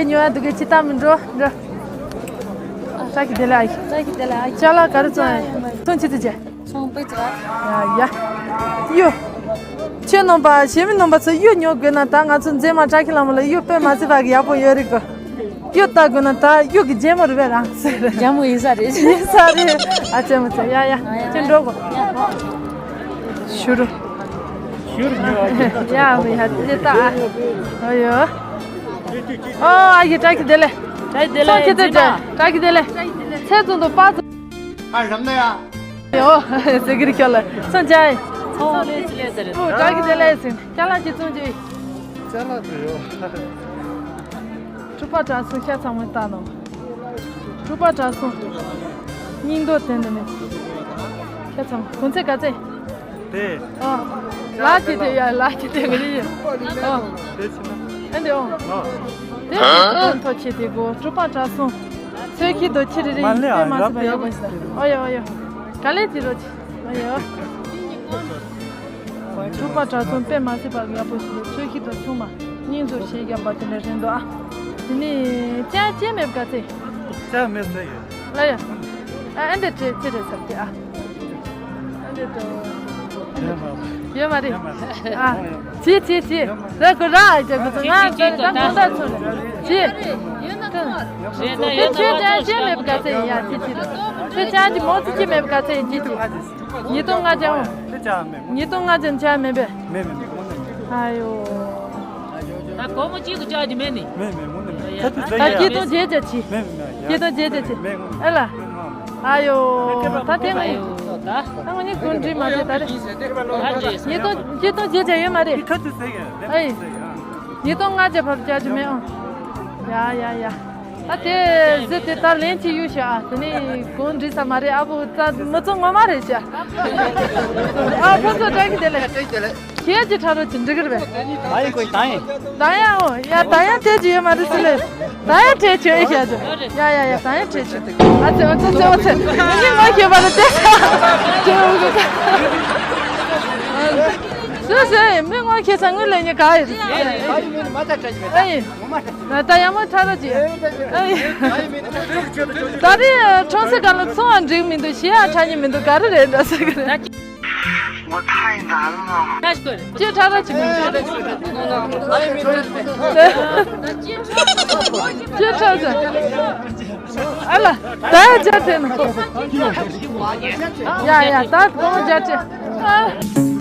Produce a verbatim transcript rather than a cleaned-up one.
ཉོ་ཡ་འདུག་གི་ཅི་ལྟ་མི་འགྲོ་འགྲོ། བཀྲ་ཤིས་བདེ་ལེགས་ཨ་ཡི། བཀྲ་ཤིས་བདེ་ལེགས་ཨ་ཡི། ཅ་ལག་ག་རེ་བཙོང་ཡ་ཡིན། ཚོང་ཆི་ཚི་བྱས། ཚོང་པེ་ཙི་ལ། ཡ་ཡ། གཡུ། ཁྱོད་རྣམ་པ་གཞན་མི་རྣམ་པ་ཚོ་གཡུ་ཉོ་དགོས་ན་ད་ང་ཚོ་མཛེས་མ་བཀྲ་ཤིས་ལྷ་མོ་ལ་གཡུ་དཔེ་མ་སྲིད་པ་གི་ཡག་པོ་ཡོད་རེད་གོ། གཡུ་ལྟ་དགོས་ན་ད་གཡུ་གི་རྒྱན་མོ་རེད་པས་རང་ཟེར། རྒྱན་མོ་ཡིན་ས་རེད། ཡིན་ས་རེད། ཨ་ཙེ་མོ་ཙེ་ཡ་ཡ་ཁྱོད་འགྲོ་གོ། ཞུ་རུ། ཞུ་རུ་ཉོ་བ། ཡ་མི་ཡ་ཙེ་ལྟ་ཨ། ཨོ་ཡོ། ཨོ་ཨ་ཡི་བཀྲ་ཤིས་བདེ་ལེགས། བཀྲ་ཤིས་བདེ་ལེགས། ཚོང་ཁྱེད་ཚོས་བཀྲ་ཤིས་བདེ་ལེགས། ཚེ་བཙོང་དང་པ་བཙོང་། ཨ་རམ་ན་ཡ། ཡོ། ཟེར་གི་རེད་ཁྱོད་ལ། སོང་ཅག་ཨེ། ཚོང་ལས་ཅི་ལས་ཟེར་རེད། ཨོ་བཀྲ་ཤིས་བདེ་ལེགས་ཟེར། ཅ་ལག་ཅི་བཙོང་རྒྱུ་ཡིན། ཅ་ལག་དེ་ཡོ། འབྲུག་པ་གྲྭ་ཚང་ཤ་ཚ་མོ་ལྟ་ནོ། འབྲུག་པ་གྲྭ་ཚང་། སྙིང་དོ་དེ་འདི་ནི། ཤ་ཚ་མོ་གོང་ཚད་ག་ཚད། དེ། ཨོ། ལག་གི་དེ་ཡ་ལག་གི་དེ་ག་རེ་ཡིན། ཨོ། དེ་ཕྱི་ན། ཨ་འདི་ཨོ། ཨོ། དེ་ཨོ་ཐོ་ཆེ་དེ་གོ་འབྲུག་པ་གྲྭ་ཚང་། ཚོད་ཁྱི་དོ་ཁྱི་རེ་རེ་ཡིན་དཔེ་མ་སྲིད་པ་ཡག་པོ་ཞིག་ཨོ་ཡ་ཨོ་ཡ། ག་ལེ་དེ་རོ་ཆེ། ཨོ་ཡ། འབྲུག་པ་གྲྭ་ཚང་དཔེ་མ་སྲིད་པ་ཡག་པོ་ཞིག་འདུག་ཚོད་ཁྱི་དོ་ཚང་མ་སྙིང་རྗེ་ཞེས་བརྒྱབ་པ་དེ་འདྲ་རེད་འདུག་ཨ། དེ་ནས་ཅ་ཅེ་མེད་པ་ག་ཚད། ཅ་མེད་ཟེར་ཡོད། ཨ་ཡ། ཨ་ཨ་འདྲ་ཅེ་ཅེ་རེད་ཟེར་དེ་ཨ། ཡོད་མ་རེད། ཨ། ཅི་ཅི་ཅི། ར་གོ་ར་ཨ་ཅག་གི་ཚོ་ང་ཚོ་ད་གོང་ད་ཚོ་ཅི། ཁྱོད་ཅག་ཅི་མེད་པ་ག་ཚད་ཡིན་ཡ་ཅི་ཅི། ཁྱོད་ཅག་གི་མོ་ཚོ་ཅི་མེད་པ་ག་ཚད་ཡིན་ཅི་ཅི། ཉིས་སྟོང་ལྔ་བརྒྱ་འོང་། ཉིས་སྟོང་ལྔ་བརྒྱ་ཅག་མེད་པས། ཨ་ཡོ། ད་སྒོར་མོ་གཅིག་གི་ལྕགས་ཀྱི་མེད་ནི། མེད་མེད་ངོ་ནས་མེད། ཁ་ཐུག་ད་ཟེར་ཡ། སྐྱིད་སྟོང་བརྒྱད་བརྒྱ་གྱིས། མེད་མེད་མེད། སྐྱིད་སྟོང་བརྒྱད་བརྒྱ་གྱིས། མེད་ངོ་ནས། ཨེ་ལ། ཨ་ཡོ། ད་དེ་ང་ཡིན། ད་ང་གཉིས་གུང་ཁྲན་མ་བྱེད་ད་རེད། ཉིས་སྟོང་སྐྱིད་སྟོང་བརྒྱད་བརྒྱ་ཡོད་མ་རེད། ཁ་ཐུག་ཟེར་ཡ། ཨེ། ཉིས་སྟོང་ལྔ་བརྒྱ་བར་རྒྱག་རྒྱུ་མེད་ཨང་། ཡ་ཡ་ཡ། ད་དེ་ཟེར་དེ་ད་ལན་གཅིག་གཡུག་ཤག་ཨ་དེ་ནས་གུང་ཁྲན་ས་མ་རེད་ཨ་བུ་ད་མི་ཚོ་ངོ་མ་རེད་ཤག་ཨ་ཕོ་ཚོ་བཀྲ་ཤིས་བདེ་ལེགས། བཀྲ་ཤིས་བདེ་ལེགས། ཁྱེད་ཀྱི་ཁྲ་རོ་ཅི་འགྲིག་གི་རེད་པས། ད་ཡིན་ཁོ་ཡིན་ད་ཡིན། ད་ཡང་འོ་ཡ་ད་ཡང་ཁྲེལ་གྱི་ཡོད་མ་རེད་ཟེར་ལེ། ད་ཡང་ཁྲེལ་གྱི་ཡོད་ཤག་ཨ་ཅེ། ཡ་ཡ་ཡ་ད་ཡང་ཁྲེལ་གྱི་ཡོད། ཨ་ཙེ་ཨ་ཙེ་ཨ་ཙེ་ཨ་ཙེ། མི་ངོ་ཤེས་པ་རེད་དེ། ཁྲེལ་འོང་གི། སུ་སུ་མི་ངོ་ཤེས་ས་དངུལ་ལེན་ཉེ་ག་ཡོད། ཨ་ཡིན། ད་ཡང་མོ་ཁྲ་རོ་ཅི། ད་རེས་ཁྲོམ་ས་སྒང་ལ་ཚོང་བ་འགྲིག་མི་འདུག་ཞེ་ཡ་ཁྲ་ཉེ་མི་འདུག་ག་རེ་རེད་འདྲ་ཟེར་གི་རེད། ངོ་ཐག་ཡིན་ད་ལོ། ཁྱོད་ཁྲ་རོ་ཅི་མི་འདུག་ཁྱོད་ཁྲ་ཟེར། ཨ་ལ། ད་ཡ་བརྒྱ་སྤྲད་ན། ཡ་ཡ་ད་གོང་བརྒྱ་སྤྲད། ཨ།